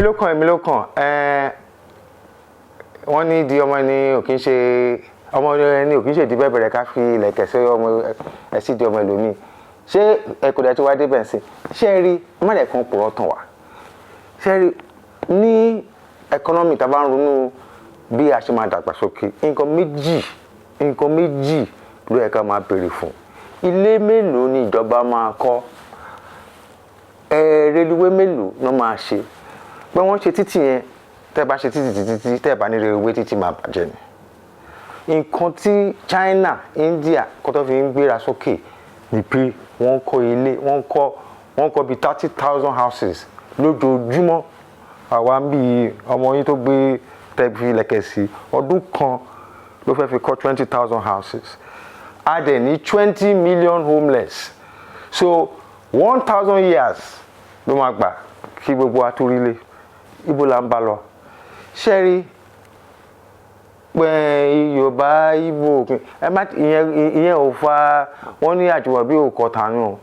Èmi ló kàn, èmi ló kàn. Wọ́n ní di ọmọ ẹni ò kí ń ṣe ọmọ ẹni ò kí ń ṣe ìdí bẹ́ẹ̀ bẹ̀rẹ̀ ká fi ilẹ̀kẹ̀ sí ọmọ ẹ sí di ọmọ ẹlòmíì. Ṣé ẹ kò dẹ̀ tí wá débẹ̀ sí? Ṣé ẹ rí mọ̀lẹ́ kan pòrọ̀ tàn wá? Ṣé ẹ rí ní economy, tá a bá ń ronú bí a ṣe máa dàgbàsókè, nǹkan méjì ló yẹ ká máa béèrè fún. Ilé mélòó ni ìjọba máa kọ́? Reluwé mélòó ló máa ṣe? Pé wọ́n ṣe títì yẹn, tẹ́ bá ṣe títì títí tí tẹ́ bá ní reluwé, títì máa bàjẹ́ ni. Nǹkan tí China, India kó tó fi ń gbéra sókè ni pé wọ́n kọ́ ilé, wọ́n kọ́ bíi 30,000 houses lójoojúmọ́. Àwa ń bí ọmọ yín tó gbé tẹ́ fi lẹ̀kẹ̀ sí, ọdún kan ló fẹ́ fi kọ́ 20,000 houses. A dẹ̀ ní 20 million homeless, so 1,000 years ló máa gbà kí gbogbo wa tó rí lé. Ibo la ń bá lọ? Ṣé rí pé Yorùbá, Ìgbò, ẹ má ìyẹn ò fa wọ́n ní àjùmọ̀ bí òkò tànù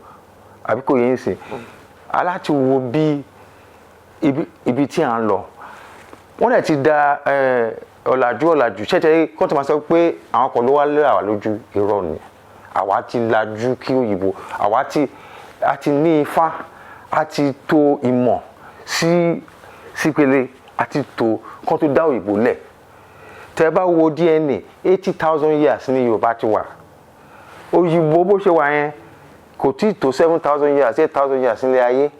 àbí kò yẹn sìn aláti wo bí ibi tí à ń lọ. Wọ́n dẹ̀ ti da ọ̀làjú ṣẹ̀ṣẹ̀ kó tó máa sọ pé àwọn kan ló wá lé àwa lójú. Irọ́ ni. Àwa ti lajú kí òyìnbó, àwa ti a ti ní ifá, a ti tó ìmọ̀ sí sípele, a ti tó kó tó dá òyìnbó lẹ̀. Tẹ́ bá wo DNA, 80,000 years ní Yorùbá ti wà. Òyìnbó bó ṣe wà yẹn kò tí ì tó 7,000 years, 8,000 years nílé ayé.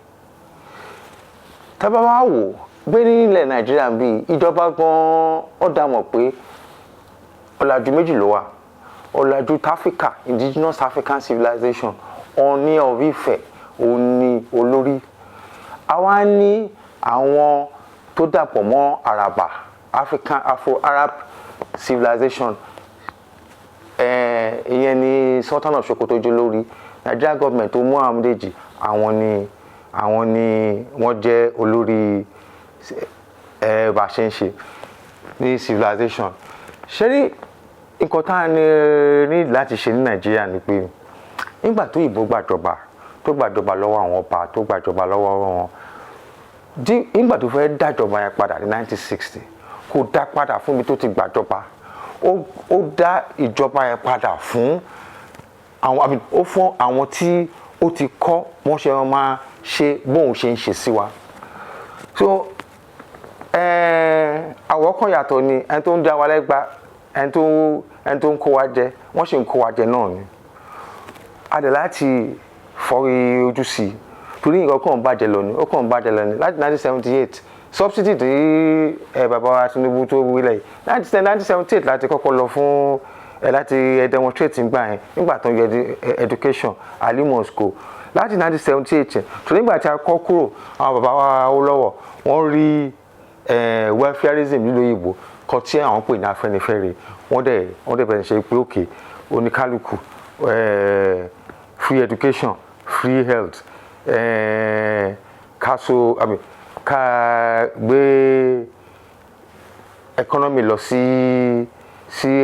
Tẹ́ bá wá wò gbé nílẹ̀ Nàìjíríà, bíi ìjọba gan-an ó dá mọ̀ pé ọ̀làjú méjì ló wà: ọ̀làjú tAfrica, indigenous African civilization, Ọọ̀ni of Ifẹ̀ òun ni olórí. Àwa ní àwọn tó dàpọ̀ mọ́ Àràbà, African Afro-Arab civilization. Ìyẹn ni Sultan of Sokoto jẹ́ lórí. Nigeria government tó mú àwọn méjèèjì, àwọn ni wọ́n jẹ́ olórí. Bá a ṣe ń ṣe ní civilization, ṣé rí nǹkan tá a ní láti ṣe ní Nàìjíríà ni pé nígbà tó ìbò gbàjọba, tó gbàjọba lọ́wọ́ àwọn ọba, tó gbàjọba lọ́wọ́ wọn, nígbà tó fẹ́ dájọba yẹn padà ní 1960, kò dá padà fún mi tó ti gbàjọba. Ó dá ìjọba yẹn padà fún àwọn àbí ó fún àwọn tí ó ti kọ́ wọ́n ṣe máa ṣe bóun ṣe ń ṣe sí wa. So àwọ̀ kan yàtọ̀ ni. Ẹni tó ń dá wa lẹ́gba, ẹni tó ń kó wa jẹ, wọ́n sì ń kó wa jẹ náà ni. A dẹ̀ láti fọ́rí ojú sí i torí nǹkan kàn ń bàjẹ́ lọ ni, ó kàn ń bàjẹ́ lọ ni láti 1978. Subsidy tí bàbá wa Tinubu tó wílẹ̀ yìí, láti 1978 láti kọ́kọ́ lọ fún ẹ láti demonstrate nígbà yẹn, nígbà tó ń yọ education Ali must go láti 1978 yẹn. Tó nígbà tí a kọ́ kúrò, àwọn bàbá wa Awólọ́wọ̀, wọ́n rí welfareism nílùú òyìnbó kan tí àwọn pè ní Afẹ́nifẹ́re. Wọ́n dẹ̀ bẹ̀rẹ̀ ṣe pé òkè oníkálukú, free education, free health, ká so, I mean, ká gbé economy lọ sí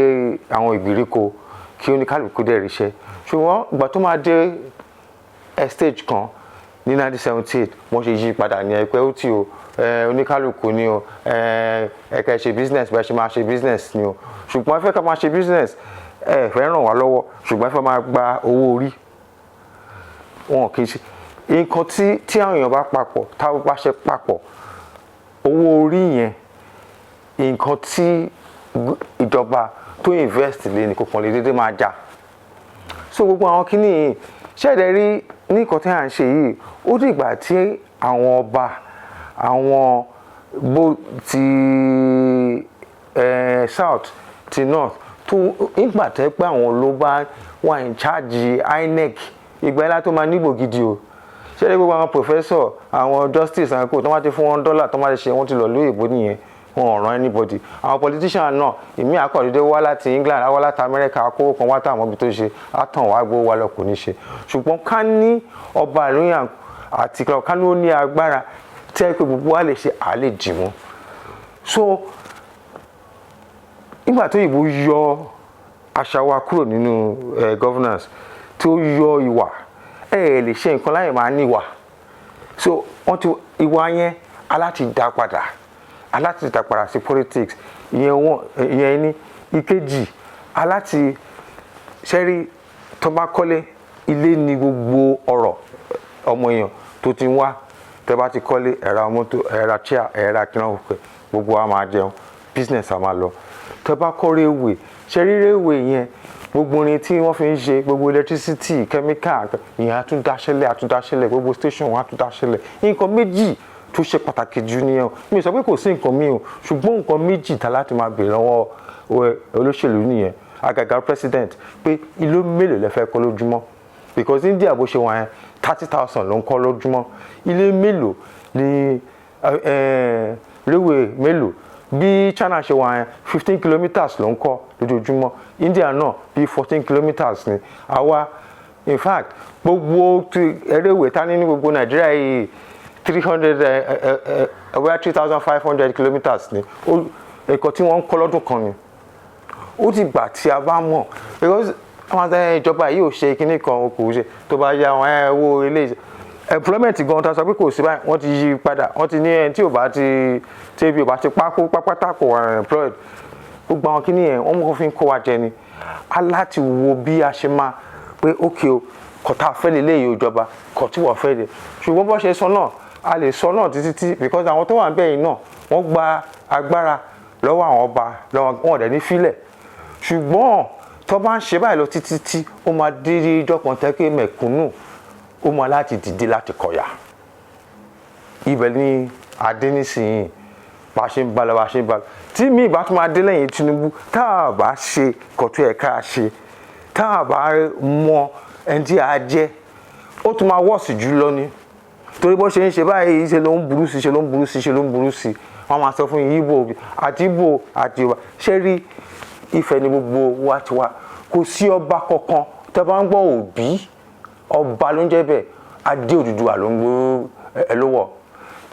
àwọn ìgbèríko kí oníkálukú dẹ̀ ríṣẹ́. Ṣùgbọ́n ìgbà tó máa dé stage kan ní 1978, wọ́n ṣe yí padà ní ẹgbẹ́ ó tí o oníkálukú ni o ẹ̀ka ṣe business bẹ́ẹ̀ ṣe máa ṣe business ni o. Ṣùgbọ́n ẹ fẹ́ ká máa ṣe business, ẹ fẹ́ ràn wá lọ́wọ́, ṣùgbọ́n ẹ fẹ́ máa gba owó orí. Wọn kì í ṣe nǹkan tí àwọn èèyàn bá papọ̀, tá a bá ṣe papọ̀, owó orí yẹn, nǹkan tí ìjọba tó invest lé ní kò kàn lè dédé máa já. So gbogbo àwọn kíní yìí ṣẹ̀dẹ̀ rí ní nǹkan tí à ń ṣe yìí, ó dìgbà tí àwọn ọba, àwọn bó ti south ti north, tó nígbà tẹ́ pé àwọn ló bá wà in charge INEC, ìgbà yẹn tó máa nígbò gidi o. Ṣé ní gbogbo àwọn professor, àwọn justice, àwọn kò tó máa ti fún wọn dọ́là tó máa ti ṣe, wọ́n ti lọ lóyìnbó nìyẹn, wọn ò ràn anybody. Àwọn politician náà, ìmí àkọ́dédé wá láti England, wá láti America, akówó kan wá táwọn ibi tó ṣe á tàn wá gbówó wá lọ, kò ní ṣe. Ṣùgbọ́n ká ní ọba ìlú àti ká ní ó ní agbára tí ẹ pé gbogbo wa lè ṣe, à lè dì mú. So nígbà tó ìbò yọ àṣà wa kúrò nínú governance, tí ó yọ ìwà, ẹ lè ṣe nǹkan láyè máa níwà. So wọ́n ti ìwà yẹn Aláti dá padà, aláti dá padà sí politics. Ìyẹn wọn, ìyẹn ní ìkejì. Aláti ṣẹ́rí tó bá kọ́lé, ilé ní gbogbo ọ̀rọ̀ ọmọ èèyàn tó ti ń wá. Tẹ́ bá ti kọ́lé, ẹ ra mọ́tò, ẹ ra chair, ẹ ra kíná, gbogbo wa máa jẹun, business a máa lọ. Tẹ́ bá kọ́ railway, ṣẹ́rí railway yẹn, gbogbo irin tí wọ́n fi ń ṣe gbogbo electricity, chemical, ìyẹn àtúndáṣẹ́lẹ̀, àtúndáṣẹ́lẹ̀, gbogbo station wọn àtúndáṣẹ́lẹ̀. Nǹkan méjì tó ṣe pàtàkì jù nìyẹn o. Mi ò sọ pé kò sí nǹkan míì o, ṣùgbọ́n nǹkan méjì tá láti máa béèrè lọ́wọ́ olóṣèlú nìyẹn, àgàgà president, pé ìlú mélòó lẹ fẹ́ kọ́ lójúmọ́? Because India, bó ṣe wà yẹn, 30,000 ló ń kọ́ lójúmọ́. Ilé mélòó ní railway mélòó? Bí China ṣe wà yẹn, 15 kilometres ló ń kọ́ lójoojúmọ́. India náà bí 14 kilometres ni. Àwa, in fact, gbogbo railway tá ní ní gbogbo Nàìjíríà yìí, 300, bóyá 3,500 kilometres ni ẹ̀kọ́ tí wọ́n ń kọ́ lọ́dún kan ni. Ó ti gbà tí a bá mọ̀, because àwọn àti ìjọba yìí ò ṣe kinní kan, kò ṣe. Tó bá yá wọn, ẹ wo eléyìí, employment gan ta sọ pé kò sí báyìí, wọ́n ti yí padà. Wọ́n ti ní ẹni tí ò bá ti, tí ebi ò bá ti pákó pápátá, kò wà employed. Gbogbo àwọn kinní yẹn, wọ́n mú kó fi ń kó wa jẹ ni. A láti wo bí a ṣe máa pé ókè o, kọ̀tà fẹ́ lè léyìí ìjọba kọ̀ tí wọ́n fẹ́ lè. Ṣùgbọ́n bó ṣe sọ náà, a lè sọ náà títí tí, because àwọn tó wà níbẹ̀ yìí náà, wọ́n gba agbára lọ́wọ́ àwọn ọba lọ́wọ́ wọn, ò dẹ̀ ní fílẹ̀. Ṣùgbọ́n tó bá ń ṣe báyìí lọ títí tí ó máa dé ìjọ kan tẹ́ pé mẹ̀kúnnù ó máa láti dìde láti kọ̀yà. Ibẹ̀ ni adé nísìnyí, bá a ṣe ń balẹ̀, bá a ṣe ń balẹ̀, tí mi ìbá tún máa dé lẹ́yìn Tinubu, tá a bá ṣe kọ̀tún ẹ̀ ká ṣe, tá a bá mọ ẹni tí a jẹ́, ó tún máa worse jù lọ ni. Torí bó ṣe ń ṣe báyìí, ṣe ló ń burú sí, ṣe ló ń burú sí, ṣe ló ń burú sí. Wọ́n máa sọ fún yín, Ìgbò àti Ìgbò àti Yorùbá, ṣé rí Ifẹ̀ ni gbogbo wa ti wá. Kò sí ọba kankan. Tẹ́ bá ń gbọ́ òbí, ọba ló ń jẹ́ bẹ́ẹ̀. Adé Odùduwà ló ń gbó ẹ ló wọ̀.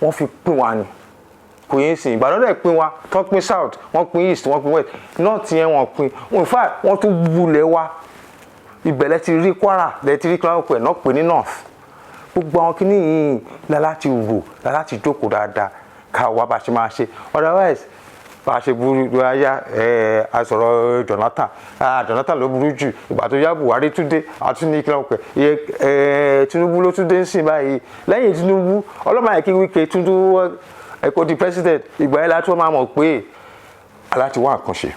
Wọ́n fi pín wa ni, kò yẹn sìn. Ìbàdàn dẹ̀ pín wa, tó pín south, wọ́n pín east, wọ́n pín west, north yẹn wọ́n pín. In fact, wọ́n tún wulẹ̀ wa. Ibẹ̀ lẹ ti rí Kwara, lẹ ti rí Kwara pẹ̀ náà pè ní north. Gbogbo àwọn kinní yìí la láti wò, la láti jókòó dáadáa, ká wá bá ṣe máa ṣe. Otherwise, bá a ṣe burú ayá ẹ, a sọ̀rọ̀ Jonathan. Ah, Jonathan ló burú jù. Ìgbà tó yá, Buhari tún dé, àtúní kí wọ́n pẹ̀ ẹ, Tinubu ló tún dé ń sìn báyìí. Lẹ́yìn Tinubu, ọlọ́mọ àyẹ̀kí Wike tún ẹ kó di president. Ìgbà yẹn la tún máa mọ̀ pé aláti wá nǹkan ṣe.